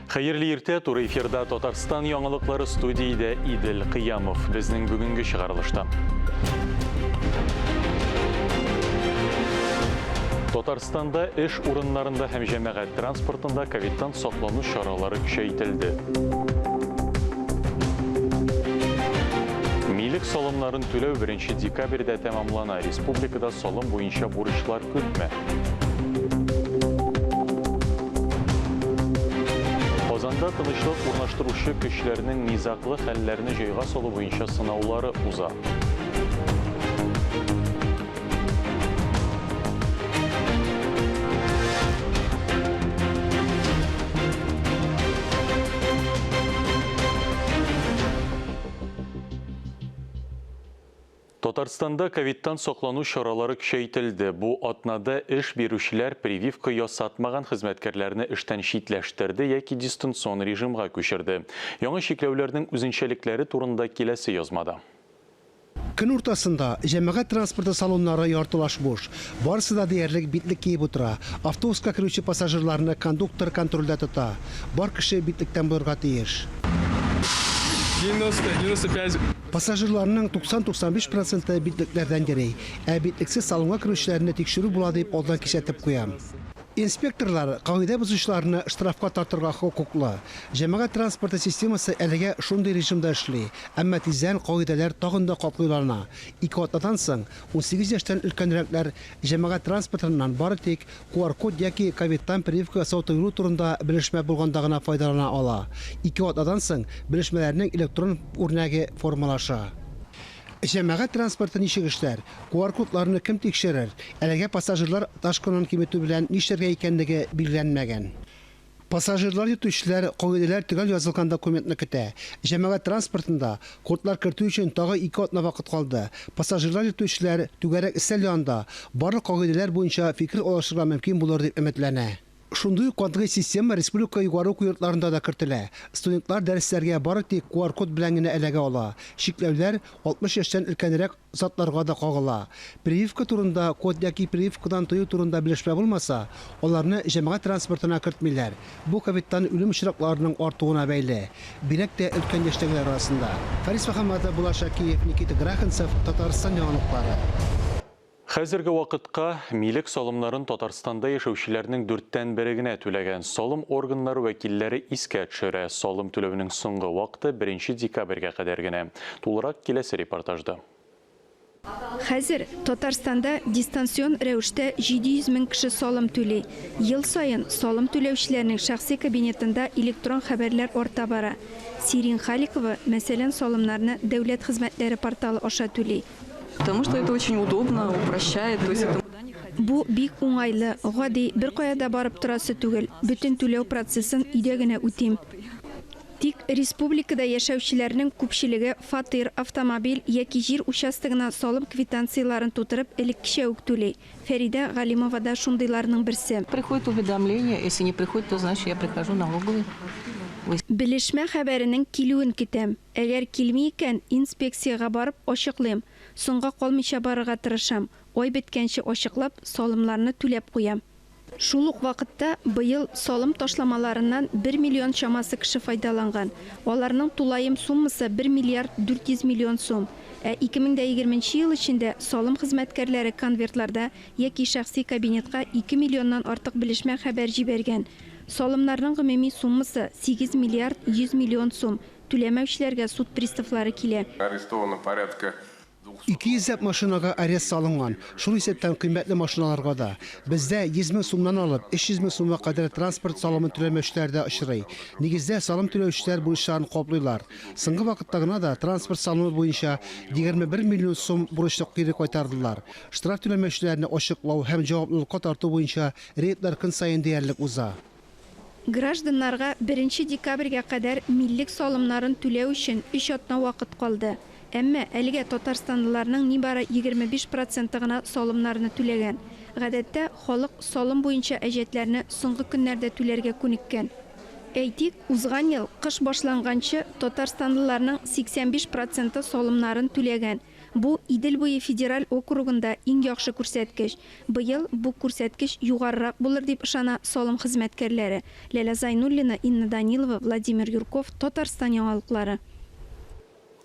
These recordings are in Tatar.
Хәерле иртә, туры эфирда Татарстан яңалыклары студиядә Идел Кыямов. Безнең бүгенге чыгарылышта. Татарстанда эш урыннарында һәм җәмәгать транспортында ковидтан саклану чаралары көчәйтелде. Милек салымнарын түләү 1 декабрьдә тәмамлана. Республикада салым буенча бурычлар күпме? Казанда тынычлык урнаштыручы көчләрнең низаглы хәлләрне җайга салу буенча сынаулары уза. Татарстанда ковидтан саклану чаралары көчәйтелде. Бу атнада эш бирүчеләр прививка ясатмаган хезмәткәрләрне эштән читләштерде яки дистанцион режимга күчерде. Яңа чикләүләрнең үзенчәлекләре турында киләсе язмада. Көн уртасында җәмәгать транспорты салоннары яртылаш буш. Барысы да диярлек битлек киеп утыра. Автобуска керүче пассажирларны кондуктор контрольдә тота. Бар кеше битлектән булырга тиеш. 90, 95. Пассажирларның 90-95 проценты битлекләрдән йөри. Ә битлексез салонга керүчеләрне тикшерү була дип алдан кисәтеп куям. Инспекторлар кагыйдә бозучыларны штрафка тартырга хокуклы. Җәмәгать транспорты системасы әлегә шундый режимда эшли. Әмма тиздән кагыйдәләр тагын да катгыйлана. Ике атнадан соң 18 яшьтән өлкәнрәкләр җәмәгать транспортыннан бары тик QR-код яки ковидтан прививка ясау тыелу турында белешмә булганда гына файдалана ала. Ике атнадан соң белешмәләрнең электрон үрнәге формалаша. Җәмәгать транспорты ничек эшләр? QR-кодларны кем тикшерер? Әлегә пассажирлар ташкынын киметү белән нишләргә икәнлеге билгеләнмәгән. Пассажирлар йөртүчеләр кагыйдәләр төгәл язылган документны көтә. Җәмәгать транспортында кодлар кертү өчен тагы ике атна вакыт калды. Пассажирлар йөртүчеләр түгәрәк өстәл янында барлык кагыйдәләр буенча фикер алышырга мөмкин булыр дип өметләнә. Шундый ук катгый система республика югары уку йортларында да кертелә. Студентлар дәресләргә бары тик QR-код белән генә эләгә ала. Чикләүләр 60 яшьтән өлкәнрәк затларга да кагыла. Прививка турында код яки прививкадан тыю турында белешмә булмаса, аларны җәмәгать транспортына кертмиләр. Бу ковидтан үлем очракларының артуына бәйле. Бигрәк тә өлкән яшьтәгеләр арасында. Фарис Мөхәммәтов, Булат Шакиев, Никита Граханцев, Татарстан яңалыклары. Хәзерге вакытка милек салымнарын Татарстанда яшәүчеләрнең дүрттән бере генә түләгән. Салым органнары вәкилләре искә төшерә, салым түләүнең соңгы вакыты беренче декабрьгә кадәр генә. Тулырак киләсе репортажда. Хәзер Татарстанда дистанцион рәвештә 700 мең кеше салым түли. Ел саен салым түләүчеләрнең шәхси кабинетында электрон хәбәрләр арта бара. Сирин Халикова, мәсәлән, салымнарны Дәүләт хезмәтләре порталы аша түли. Потому что это очень удобно, упрощает, то есть это Бу бик уңайлы, гади, беркая да барып торасы түгел, бөтен түләү процессын өйдә генә үтим. Тик республикада яшәүчеләрнең күпчелеге фатир, автомобиль яки җир участогына салым квитанцияләрен тутырып элеккечә үк түли. Фәридә Галимова да шундыйларның берсе. Приходит уведомление, если не приходит, то значит я прихожу в налоговую. Белешмә хәбәренең килүен көтәм. Әгәр килми икән, инспекциягә барып, ачыклыйм. Соңга калмыйча барырга тырышам. Ай беткәнче ачыклап, салымларны түләп куям. Шул ук вакытта быел салым ташламаларыннан бер миллион чамасы кеше файдаланган. Аларның тулаем суммасы бер миллиард 400 миллион сум. Ә 2020 нче ел эчендә салым хезмәткәрләре конвертларда яки шәхси кабинетка ике миллионнан артык белешмә хәбәр җибәргән. Салымнарның гомуми суммасы, 8 миллиард 100 миллион сум. Түләмәүчеләргә суд приставлары килә. Арестовано порядка 200 ләп машинага арест салынган, шул исәптән кыйммәтле машиналарга да. Бездә 100 мең сумнан алып 300 мең сумга кадәр транспорт салымын түләмәүчеләр дә очрый. Нигездә, салым түләүчеләр бурычларын каплыйлар. Соңгы вакытта гына да транспорт салымы буенча 21 миллион сум бурычны кире кайтардылар. Штраф түләмәүчеләрне ачыклау һәм җаваплылыкка тарту буенча рейдлар көн саен диярлек уза. Гражданнарга беренче декабрьгә кадәр миллек салымнарын түләү өчен өч атна вакыт калды. Әмма әлегә татарстанлыларның нибары 25 проценты гына салымнарны түләгән. Гадәттә, халык салым буенча әҗәтләрне соңгы көннәрдә түләргә күнеккән. Әйтик, узган ел кыш башланганчы татарстанлыларның 85 проценты салымнарын түләгән. Бу, Идел буе федераль округында иң яхшы күрсәткеч. Быел бу күрсәткеч югарырак булыр дип ышана салым хезмәткәрләре. Ләлә Зайнуллина, Инна Данилова, Владимир Юрков, Татарстан яңалыклары.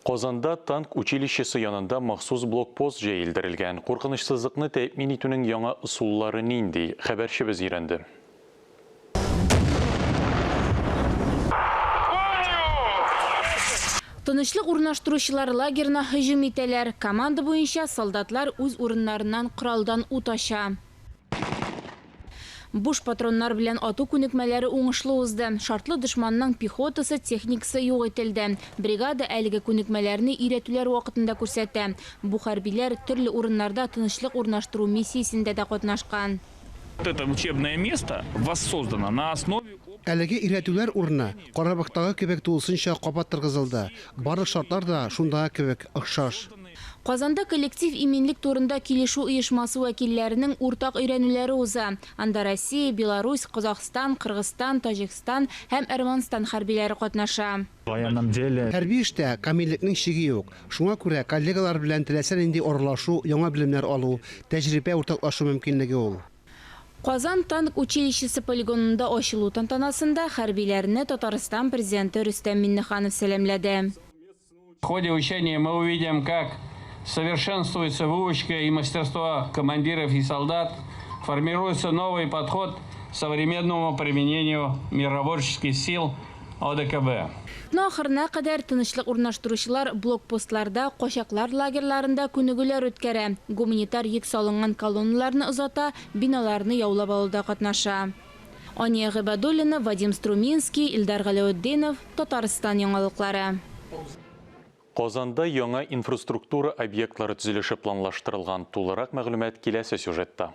Казанда танк училищесы янында махсус блокпост җәелдерелгән. Куркынычсызлыкны тәэмин итүнең яңа ысуллары нинди? Хәбәрчебез өйрәнде. Тынычлык урнаштыручылар лагерена һөҗүм итәләр. Команда буенча солдатлар үз урыннарыннан коралдан ут ача. Буш патроннар белән ату күнекмәләре уңышлы узды. Шартлы дошманның пехотасы, техникасы юк ителде. Бригада әлеге күнекмәләрне өйрәтүләр вакытында күрсәтә. Бу хәрбиләр төрле урыннарда тынычлык урнаштыру миссиясендә дә катнашкан. Это учебное место воссоздано на основе Әлеге өйрәтүләр урыны Карабахтагы кебек тулысынча кабат торгызылды. Барлык шартлар да шундагы кебек охшаш. Казанда коллектив иминлек турында килешү оешмасы вәкилләренең уртак өйрәнүләре уза. Анда Россия, Беларусь, Казахстан, Кыргызстан, Таҗикстан һәм Әрмәнстан хәрбиләре катнаша. Хәрби эштә камиллекнең чиге юк. Шуңа күрә коллегалар белән теләсә нинди аралашу, яңа белемнәр алу, тәҗрибә уртаклашу мөмкинлеге ул. Казан танк училищесы полигонында ачылу тантанасында хәрбиләрне Татарстан Президенты Рөстәм Миңнеханов сәламләде. В ходе учения мы увидим, как совершенствуется выучка и мастерство командиров и солдат, формируется новый подход к современному применению миротворческих сил ОДКБ. Атна ахырына кадәр тынычлык урнаштыручылар блокпостларда, качаклар лагерьларында күнегүләр үткәрә, гуманитар йөк салынган колонналарны озата, биналарны яулап алуда катнаша. Ания Гыйбадуллина, Вадим Струминский, Илдар Галәветдинов, Татарстан яңалыклары. Казанда яңа инфраструктура объектлары төзелеше планлаштырылган. Тулырак мәгълүмат киләсе сюжетта.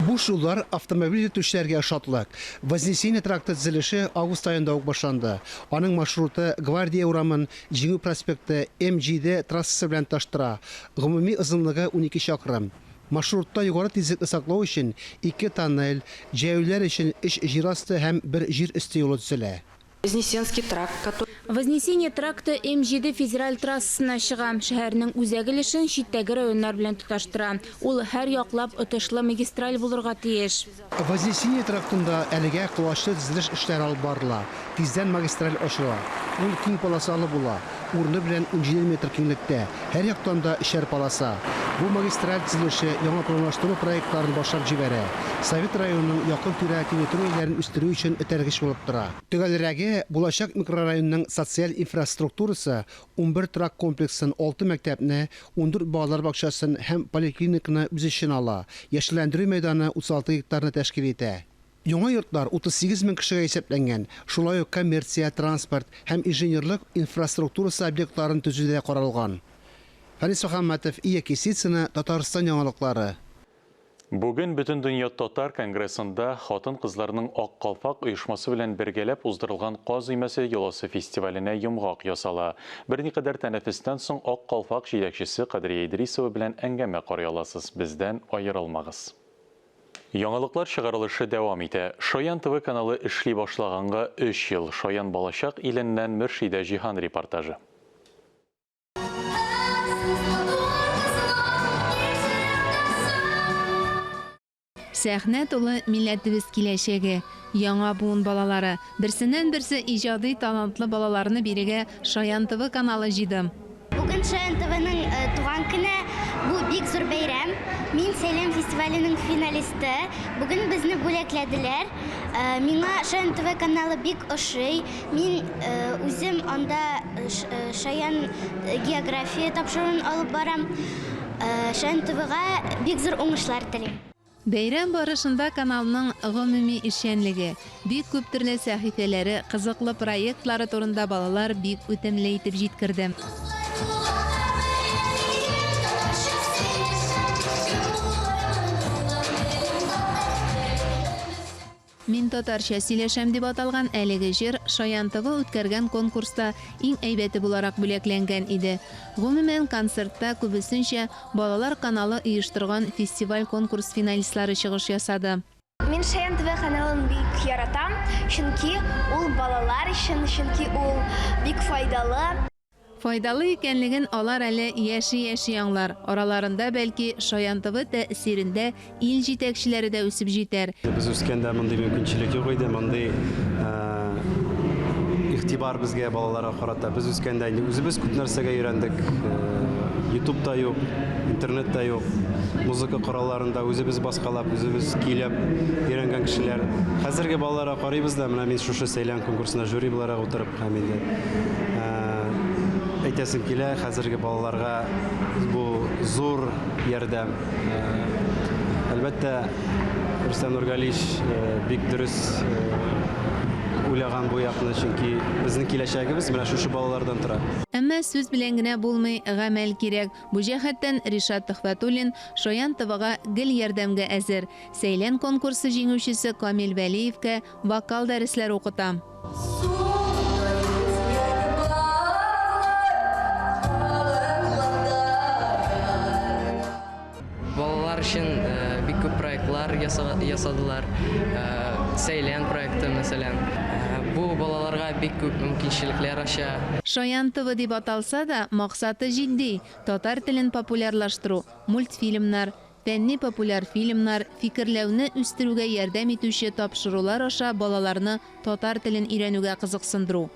Буш юллар автомобиль йөртүчеләргә шатлык. Вознесение тракты төзелеше август аенда ук башланды. Аның маршруты Гвардия урамын Җиңү проспекты М7 трассасы белән тоташтыра. Гомуми озынлыгы 12 чакрым. Маршрутта югары тизлекне саклау өчен ике тоннель, җәяүлеләр өчен өч җир асты һәм бер җир өсте юлы төзелә. Вознесенский тракт, который Вознесение тракты М7 федераль трассасына чыга. Шәһәрнең үзәк өлешен читтәге районнар белән тоташтыра. Ул һәр яклап отышлы магистраль булырга тиеш. Вознесение трактында әлегә колачлы төзелеш эшләре алып барыла. Тиздән магистраль ачыла. Ул киң полосалы була. Урыны белән 17 метр киңлектә. Һәр яктан да өчәр полоса. Бу магистраль төзелеше яңа планлаштыру проектларын башлап җибәрә. Совет районының якын-тирә территорияләрен үстерү өчен этәргеч булып тора. Төгәлрәге, булачак микрорайонның социаль инфраструктурасы 11 торак комплексын, 6 мәктәпне, 14 балалар бакчасын һәм поликлиниканы үз эченә ала. Яшелләндерү мәйданы 36 гектарны тәшкил итә. Яңа йортлар 38 мең кешегә исәпләнгән. Шулай ук коммерция, транспорт һәм инженерлык инфраструктурасы объектларын төзү дә каралган. Фәнис Мөхәммәтов, Ия Кисицына, Татарстан яңалыклары. Бүген Бөтендөнья татар конгрессында хатын-кызларның Ак калфак оешмасы белән бергәләп уздырылган Каз өймәсе йоласы фестиваленә йомгак ясала. Берникадәр тәнәфестән соң Ак калфак җитәкчесе Кадрия Идрисова белән әңгәмә карый аласыз. Бездән аерылмагыз. Яңалыклар чыгарылышы дәвам итә. Шаян ТВ каналы эшли башлаганга 3 ел. Шаян балачак иленнән Мөршидә Җиһан репортажы. Сәхнә тулы милләтебез киләчәге, яңа буын балалары, берсеннән-берсе иҗади талантлы балаларны бирегә Шаян ТВ каналы җыйды. Бүген Шаян ТВның туган көне, бу бик зур бәйрәм. Мин Сәлам фестиваленең финалисты. Бүген безне бүләкләделәр. Миңа Шаян ТВ каналы бик ошый. Мин үзем анда Шаян география тапшыруын алып барам. Шаян ТВга бик зур уңышлар телим. Бәйрәм барышында каналның гомуми эшчәнлеге, бик күп төрле сәхифәләре, кызыклы проектлары турында балалар бик үтемле итеп җиткерде. Мин татарча сөйләшәм дип аталган әлеге җыр Шаян ТВ үткәргән конкурста иң әйбәте буларак бүләкләнгән иде. Гомумән, концертта күбесенчә балалар каналы оештырган фестиваль-конкурс финалистлары чыгыш ясады. Мин Шаян ТВ каналын бик яратам, чөнки ул балалар өчен, чөнки ул бик файдалы. Файдалы икәнлеген алар әле яши-яши аңлар. Араларында, бәлки, Шаян ТВ тәэсирендә ил җитәкчеләре дә үсеп җитәр. Без үскәндә мондый мөмкинчелек юк иде, мондый игътибар безгә балаларга карата. Без үскәндә инде үзебез күп нәрсәгә өйрәндек. Ютуб та юк, интернет та юк. Музыка коралларын да үзебез баскалап, үзебез көйләп өйрәнгән кешеләр. Хәзерге балаларга карыйбыз да, менә мин шушы Сәйлән конкурсына жюри буларак утырып һәм инде әйтәсем килә, хәзерге балаларга бу зур ярдәм. Әлбәттә, Рөстәм Нургалиевич бик дөрес уйлаган бу якны, чөнки безнең киләчәгебез менә шушы балалардан тора. Әмма сүз белән генә булмый, гамәл кирәк. Бу җәһәттән Ришат Төхвәтуллин Шаян ТВга гел ярдәмгә әзер. Сәйлән конкурсы җиңүчесе Камил Вәлиевкә вокал дәресләре укыта. Балалар өчен бик күп проектлар ясадылар. Сәйлән проекты, мәсәлән. Бу балаларга бик күп мөмкинчелекләр ача. Шаян ТВ дип аталса да, максаты җитди, татар телен популярлаштыру, мультфильмнар, Фәнни-популяр фильмнар, фикерләүне үстерүгә ярдәм итүче тапшырулар аша балаларны татар телен өйрәнүгә кызыксындыру.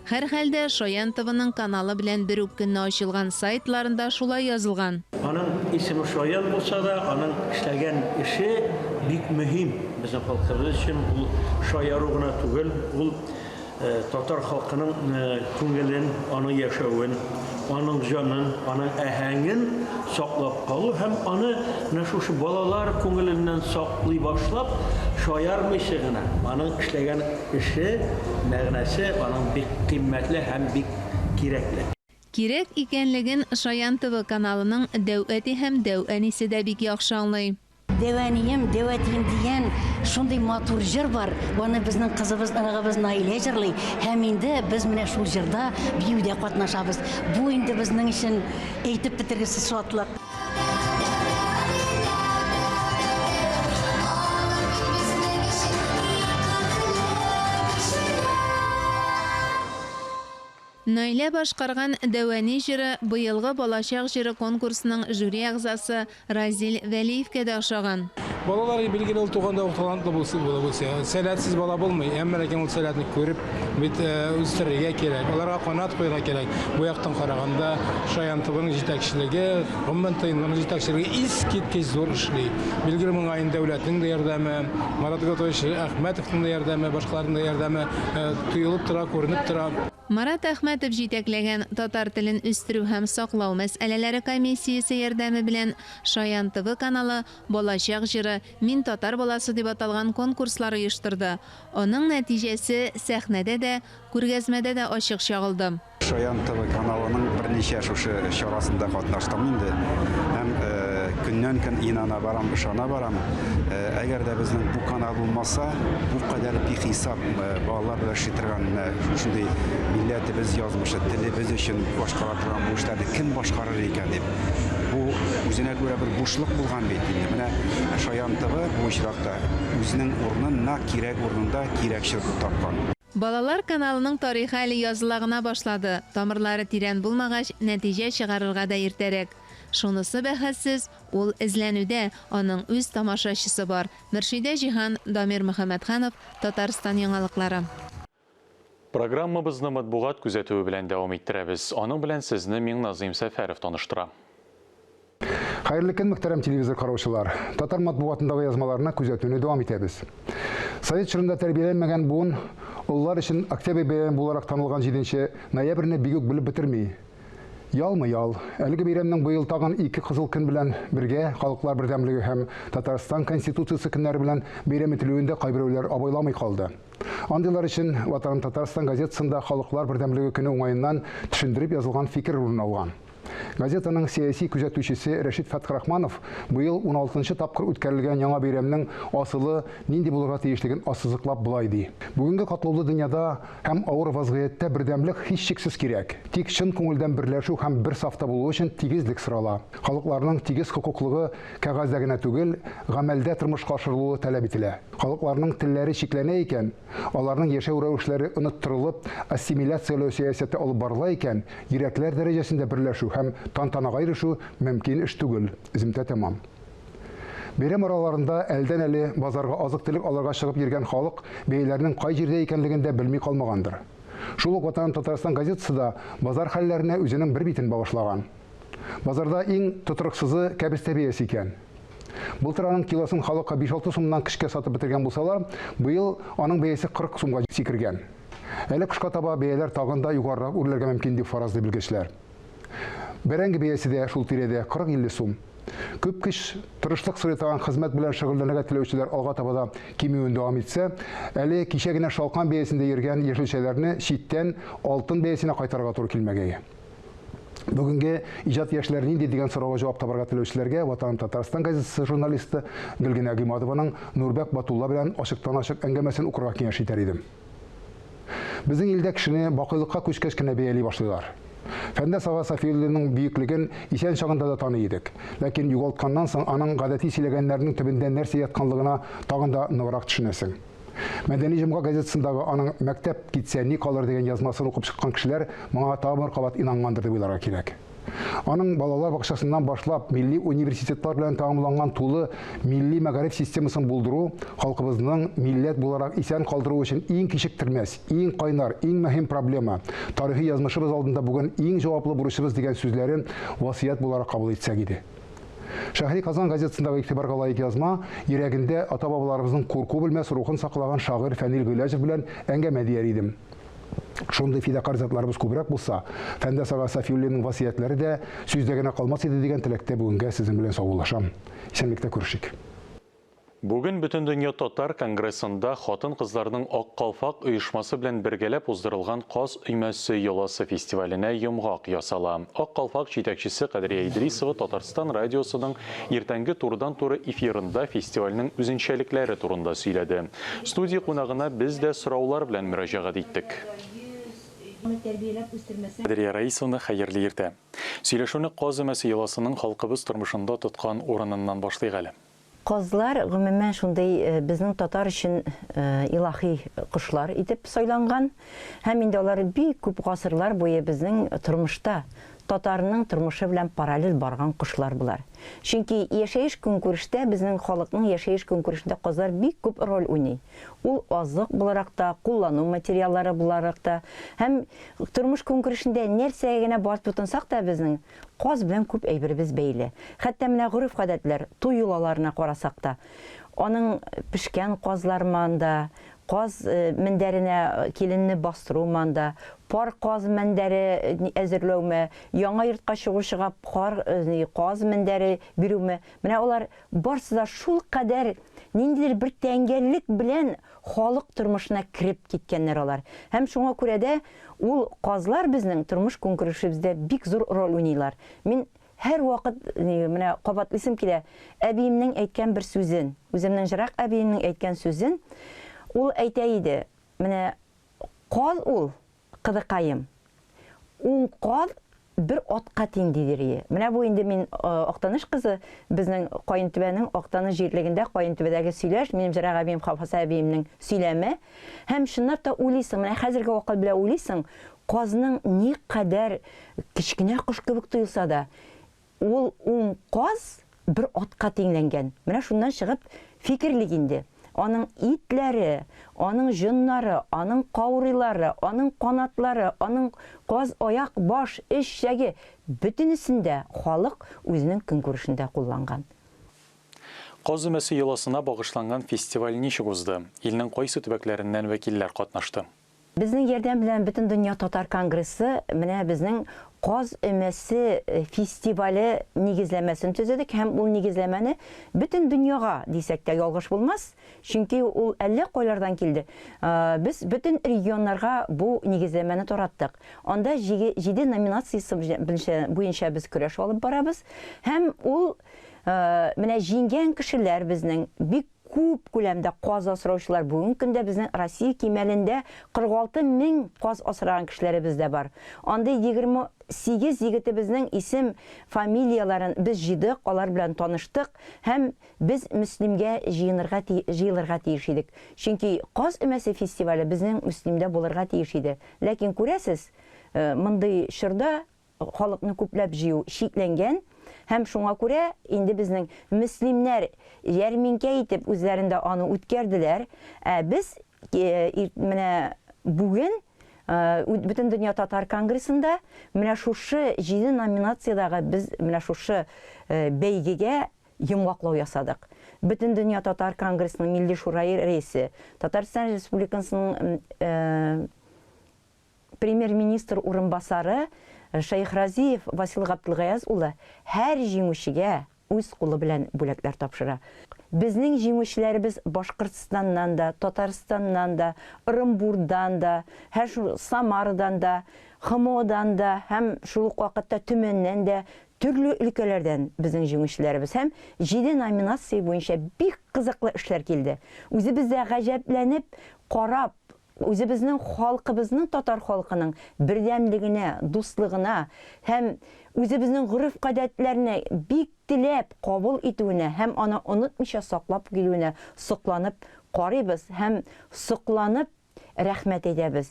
Һәрхәлдә, Шаян ТВның каналы белән бер үк көнне ачылган сайтларында шулай язылган. Аның исеме Шаян булса да, аның эшләгән эше бик мөһим безнең халкыбыз өчен. Ул шаяру гына түгел, ул Татар халкының күңелен, аның яшәвен, аның җанын, аның аһәңен саклап калу һәм аны менә шушы балалар күңеленнән саклый башлап, шаярмыйча гына, аның эшләгән эше, мәгънәсе аның бик кыйммәтле һәм бик кирәкле. Кирәк икәнлеген Шаян ТВ каналының дәү әти һәм дәү әнисе дә бик яхшы аңлый. Дәү әнием, дәү әтием дигән шундый матур җыр бар. Аны безнең кызыбыз, оныгыбыз Наилә җырлый. Һәм инде без менә шул җырда биюдә катнашабыз. Бу инде безнең өчен әйтеп бетергесез шатлык. Наилә башкарган Дәү әни җыры быелгы Балачак җыры конкурсының жюри әгъзасы Разил Вәлиевкә дә ошаган. Балалар, билгеле, ул туганда ук талантлы булсын, булып үсә. Сәләтсез бала булмый, әмма ләкин ул сәләтне күреп бит үстерергә кирәк, аларга канат куярга кирәк. Бу яктан караганда, Шаян ТВның җитәкчелеге, гомумән, ТНВның җитәкчелеге искиткеч зур эшли. Билгеле, моңа инде дәүләтнең дә ярдәме, Марат Готович Әхмәтовның да ярдәме, башкаларның да ярдәме тоелып тора, күренеп тора. Марат Әхмәтов җитәкләгән Татар телен үстерү һәм саклау мәсьәләләре комиссиясе ярдәме белән Шаян ТВ каналы Балачак җыры, Мин татар баласы дип аталган конкурслар оештырды. Аның нәтиҗәсе сәхнәдә дә, күргәзмәдә дә ачык чагылды. Шаян ТВ каналының берничә шушы чарасында катнаштым инде һәм көннән-көн инана барам, ышана барам. Әгәр дә безнең бу канал булмаса, бу кадәр бихисап балалар белән эшли торган менә шушындый милләтебез язмышы, телебез өчен башкара торган бу эшләрне кем башкарыр икән дип. Бу үзенә күрә бер бушлык булган бит инде. Менә Шаян ТВ бу очракта үзенең урынын нәкъ кирәк урынында, кирәк чорда тапкан. Балалар каналының тарихы әле языла гына башлады, тамырлары тирән булмагач, нәтиҗә чыгарырга да иртәрәк. Шунысы бәхәссез, ул эзләнүдә, аның үз тамашачысы бар. Мөршидә Җиһан, Дамир Мөхәммәтханов, Татарстан яңалыклары. Программабызны матбугат күзәтүе белән дәвам иттерәбез. Аның белән сезне Миңназыйм Сәфәров таныштыра. Хәерле көн, мөхтәрәм телевизор караучылар. Татар матбугатындагы язмаларны күзәтүне дәвам итәбез. Совет чорында тәрбияләнмәгән буын олылар өчен октябрь бәйрәме буларак танылган 7 ноябрьне бик үк белеп бетерми. Ялмы ял. Әлеге бәйрәмнең быел тагын ике кызыл көн белән бергә Халыклар бердәмлеге һәм Татарстан Конституциясе көннәре белән бәйрәм ителүен дә кайберәүләр абайламый калды. Андыйлар өчен Ватаным Татарстан газетасында Халыклар бердәмлеге көне уңаеннан төшендереп язылган фикер урын алган. Газетаның сәяси күзәтүчесе Рәшит Фәтхрахманов быел уналтынчы тапкыр үткәрелгән яңа бәйрәмнең асылы нинди булырга тиешлеген ассызыклап болай ди, Бүгенге катлаулы дөньяда һәм авыр вазгыятьтә бердәмлек һичшиксез кирәк. Тик чын күңелдән берләшү һәм бер сафта булу өчен тигезлек сорала. Халыкларның тигез хокуклыгы кәгазьдә генә түгел, гамәлдә тормышка ашырылуы таләп ителә. Халыкларның телләре чикләнә икән, аларның яшәү рәвешләре оныттырылып, ассимиляцияләү сәясәте алып барыла икән, йөрәкләр дәрәҗәсендә берләшү һәм тантанага ирешү мөмкин эш түгел. Өземтә тәмам. Бәйрәм араларында әлдән-әле базарга азык-төлек алырга чыгып йөргән халык бәяләрнең кай җирдә икәнлеген дә белми калмагандыр. Шул ук Ватаным Татарстан газетасы да базар хәлләренә үзенең бер битен багышлаган. Базарда иң тотрыксызы кәбестә бәясе икән. Былтыр аның килосын халыкка биш-алты сумнан көчкә сатып бетергән булсалар, быел аның бәясе 40 сумга сикергән. Әле кышка таба бәяләр тагын да югарырак үрләргә мөмкин, дип фаразлый белгечләр. Бәрәңге бәясе дә шул тирәдә, 40-50 сум. Күп көч, тырышлык сорый торган хезмәт белән шөгыльләнергә теләүчеләр алга таба да кимүен дәвам итсә, әле кичә генә шалкан бәясендә йөргән яшелчәләрне читтән алтын бәясенә кайтарырга туры килмәгәе. Бүгенге иҗат яшьләре нинди дигән сорауга җавап табарга теләүчеләргә Ватаным Татарстан газетасы журналисты Гөлгенә Гыймадованың Нурбәк Батулла белән ачыктан-ачык әңгәмәсен укырга киңәш итәр идем. Безнең илдә кешене бакыйлыкка күчкәч кенә бәяли башлыйлар. Фәндәс ага Сафиуллинның бөеклеген исән чагында да таный идек. Ләкин югалтканнан соң аның гадәти сөйләгәннәренең төбендә нәрсә ятканлыгына тагын да ныграк төшенәсең. Мәдәни җомга газетасындагы аның Мәктәп китсә, ни калыр дигән язмасын укып чыккан кешеләр моңа тагын бер кабат инангандыр дип уйларга кирәк. Аның балалар бакчасыннан башлап милли университетлар белән тәмамланган тулы милли мәгариф системасын булдыру халкыбызның милләт буларак исән калдыру өчен иң кичектермәс, иң кайнар, иң мөһим проблема, тарихи язмышыбыз алдында бүген иң җаваплы бурычыбыз дигән сүзләрен васыять буларак кабул итсәк иде. Шәһри Казан газетасындагы игътибарга лаек язма, йөрәгендә ата-бабаларыбызның курку белмәс рухын саклаган шагыйрь Фәнил Гыйләҗев белән әңгәмә дияр идем. Шундый фидакарь затларыбыз күбрәк булса, Фәндәс ага Сафиуллинның васыятьләре дә сүздә генә калмас иде дигән теләктә бүгенгә сезнең белән саубуллашам. Исәнлектә күрешик. Бүген Бөтендөнья татар конгрессында хатын-кызларның Ак калфак оешмасы белән бергәләп уздырылган Каз өймәсе йоласы фестиваленә йомгак ясала. Ак калфак җитәкчесе Кадрия Идрисова Татарстан радиосының иртәнге турыдан-туры эфирында фестивальнең үзенчәлекләре турында сөйләде. Студия кунагына без дә сораулар белән мөрәҗәгать иттек. Кадрия Раисовна, хәерле иртә. Сөйләшүне Каз өмәсе йоласының халкыбыз тормышында тоткан урыныннан башлыйк әле. Казлар, гомумән, шундый безнең татар өчен илаһи кошлар итеп сайланган. Һәм инде алар бик күп гасырлар буе безнең тормышта, татарның тормышы белән параллель барган кошлар болар. Чөнки яшәеш-көнкүрештә, безнең халыкның яшәеш-көнкүрешендә казлар бик күп роль уйный. Ул азык буларак та, куллану материаллары буларак та һәм тормыш-көнкүрешендә нәрсәгә генә барып тотынсак та безнең Каз белән күп әйберебез бәйле. Хәтта менә гореф-гадәтләр, туй йолаларына карасак та, аның пешкән казлармы анда, каз мендәренә киленне бастырумы анда, пар каз мендәре әзерләүме, яңа йортка чыгучыга пар каз мендәре бирүме, менә алар барсы да шулкадәр ниндидер бер тәңгәллек белән халык тормышына кереп киткәннәр алар. Һәм шуңа күрә дә Ул казлар безнең тормыш-көнкүрешебездә бик зур роль уйныйлар. Мин һәрвакыт менә кабатлыйсым килә, әбиемнең әйткән бер сүзен, үземнең җырак әбиемнең әйткән сүзен, ул әйтә иде, менә каз ул, кызыкаем, ун каз бер атка тиң дидерие. Менә бу инде мин Актаныш кызы, безнең Каентүбәнең Актаныш җирлегендә Каентүбәдәге сөйләш, минем җырак әбием Хафаза әбиемнең сөйләме. Һәм чынлап та уйлыйсың, менә хәзерге акыл белән уйлыйсың, казның никадәр кечкенә кош кебек тоелса да, Ул ун каз бер атка тиңләнгән. Менә шуннан чыгып фикерлик инде. Аның итләре, аның җоннары, аның каурыйлары, аның канатлары, аның каз аяк, баш, эч, чәге, бөтенесен дә халык үзенең көнкүрешендә кулланган. Каз өмәсе йоласына багышланган фестиваль ничек узды? Илнең кайсы төбәкләреннән вәкилләр катнашты? Безнең ярдәм белән Бөтендөнья татар конгрессы менә безнең Каз өмәсе фестивале нигезләмәсен төзедек һәм ул нигезләмәне бөтен дөньяга дисәк тә ялгыш булмас, чөнки ул әллә кайлардан килде. Без бөтен регионнарга бу нигезләмәне тараттык. Анда җиде номинациясе буенча без көрәш алып барабыз һәм ул менә җиңгән кешеләр безнең бик Күп күләмдә каз асраучылар бүгенге көндә безнең Россия кимәлендә 46 мең каз асраган кешеләребез дә бар. Андый 28 егетебезнең исем, фамилияләрен без җыйдык, алар белән таныштык һәм без Мөслимгә җыенырга җыелырга тиеш идек. Чөнки Каз өмәсе фестивале безнең Мөслимдә булырга тиеш иде. Ләкин күрәсез, мондый чорда халыкны күпләп җыю чикләнгән һәм шуңа күрә инде безнең мөслимнәр ярминкә итеп үзләрендә аны үткәрделәр. Ә без менә бүген Бөтендөнья татар конгрессында менә шушы җиде номинациядәге без менә шушы бәйгегә йомгаклау ясадык. Бөтендөнья татар конгрессының Милли шурае рәисе, Татарстан Республикасының Премьер-министр урынбасары Шәйхразиев Васил Габделгаяз улы һәр җиңүчегә үз кулы белән бүләкләр тапшыра. Безнең җиңүчеләребез Башкортстаннан да, Татарстаннан да, Ырымбурдан да, һәр шул Самарадан да, ХМОдан да һәм шул ук вакытта Төмәннән дә, төрле өлкәләрдән безнең җиңүчеләребез һәм җиде номинация буенча бик кызыклы эшләр килде. Үзебез дә гаҗәпләнеп карап, Үзебезнең халкыбызның, татар халкының бердәмлегенә, дуслыгына һәм үзебезнең гореф-гадәтләрне бик теләп кабул итүенә һәм аны онытмыйча саклап килүенә сокланып карыйбыз һәм сокланып рәхмәт әйтәбез.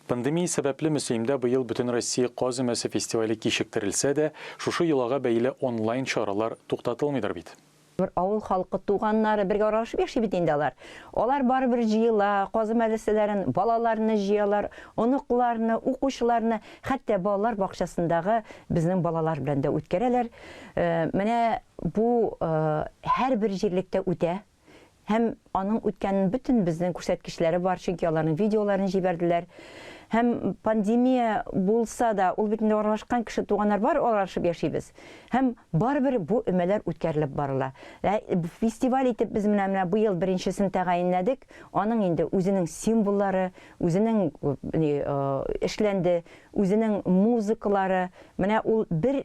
Пандемия сәбәпле Мөслимдә быел Бөтенроссия каз өмәсе фестивале кичектерелсә дә, шушы йолага бәйле онлайн чаралар туктатылмыйдыр бит? Бер авыл халкы, туганнары бергә аралашып яши бит инде алар. Алар барыбер җыела, казы мәдрәсәләрен, балаларны җыялар, оныкларны, укучыларны, хәтта балалар бакчасындагы безнең балалар белән дә үткәрәләр. Менә бу һәрбер җирлектә үтә. Һәм аның үткәнен бөтен безнең күрсәткечләре бар, чөнки аларның видеоларын җибәрделәр. Һәм пандемия булса да, ул бит инде аралашкан кеше, туганнар бар, аралашып яшибез. Һәм барыбер бу өмәләр үткәрелеп барыла. Ә фестиваль итеп без менә менә быел беренчесен тәгаенләдек. Аның инде үзенең символлары, үзенең ни эшләнде, үзенең музыкалары. Менә ул бер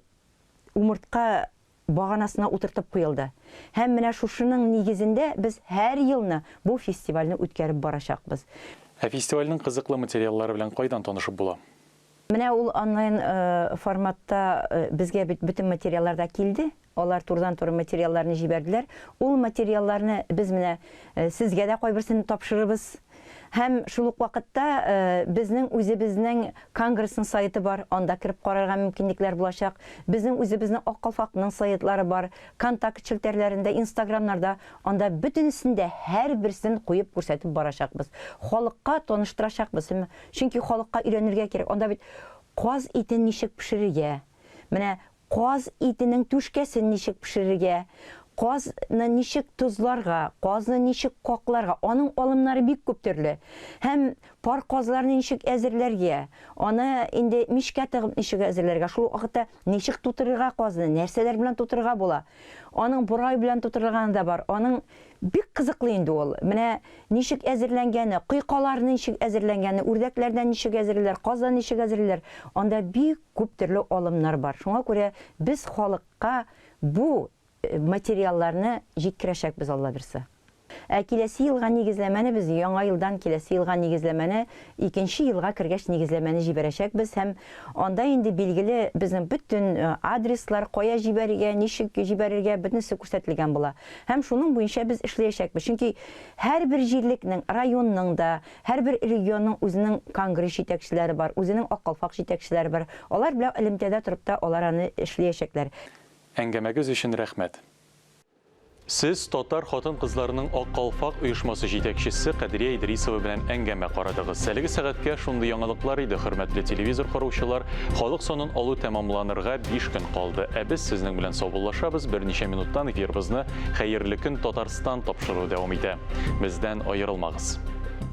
умыртка баганасына утыртып куелды. Һәм менә шушының нигезендә без һәр елны бу фестивальне үткәреп барачакбыз. Ә фестивальнең кызыклы материаллары белән кайдан танышып була? Менә ул онлайн форматта безгә бит бөтен материаллар да килде. Алар турыдан-туры материалларны җибәрделәр. Ул материалларны без менә сезгә дә кайберсен тапшырырбыз. Һәм шул ук вакытта безнең үзебезнең Конгрессның сайты бар, анда кереп карарга мөмкинлекләр булачак. Безнең үзебезнең Ак калфакның сайтлары бар, Контакт челтәрләрендә, Инстаграмнарда, анда бөтенесен дә һәрберсен куеп күрсәтеп барачакбыз. Халыкка таныштырачакбыз. Чөнки халыкка өйрәнергә кирәк. Анда бит каз итен ничек пешерергә, менә каз итенең түшкәсен ничек пешерергә, казны ничек тозларга, казны ничек какларга, аның алымнары бик күп төрле. Һәм пар казларны ничек әзерләргә, аны инде мичкә тыгып ничек әзерләргә, шул ук вакытта ничек тутырырга казны, нәрсәләр белән тутырырга була. Аның борай белән тутырылганы да бар, аның Бик кызыклы инде ул. Менә ничек әзерләнгәне, койкаларны ничек әзерләнгәне, үрдәкләрдән ничек әзерлиләр, каздан ничек әзерлиләр. Анда бик күп төрле алымнар бар. Шуңа күрә без халыкка бу материалларны җиткерәчәкбез, Алла бирса. Ә киләсе елга нигезләмәне без яңа елдан киләсе елга нигезләмәне, икенче елга кергәч нигезләмәне җибәрәчәкбез һәм анда инде билгеле безнең бөтен адреслар, кая җибәрергә, ничек җибәрергә, бөтенесе күрсәтелгән була. Һәм шуның буенча без эшләячәкбез. Чөнки һәрбер җирлекнең, районның да, һәрбер регионның үзенең конгресс җитәкчеләре бар, үзенең Ак калфак җитәкчеләре бар. Алар белән элемтәдә торып та алар аны эшләячәкләр. Әңгәмәгез өчен рәхмәт. Сез татар хатын-кызларының Ак калфак оешмасы җитәкчесе Кадрия Идрисова белән әңгәмә карадыгыз. Әлеге сәгатькә шундый яңалыклар иде, хөрмәтле телевизор караучылар. Халык санын алу тәмамланырга 5 көн калды. Ә без сезнең белән саубуллашабыз. Берничә минуттан эфирыбызны Хәерле көн, Татарстан тапшыруы дәвам итә. Бездән аерылмагыз.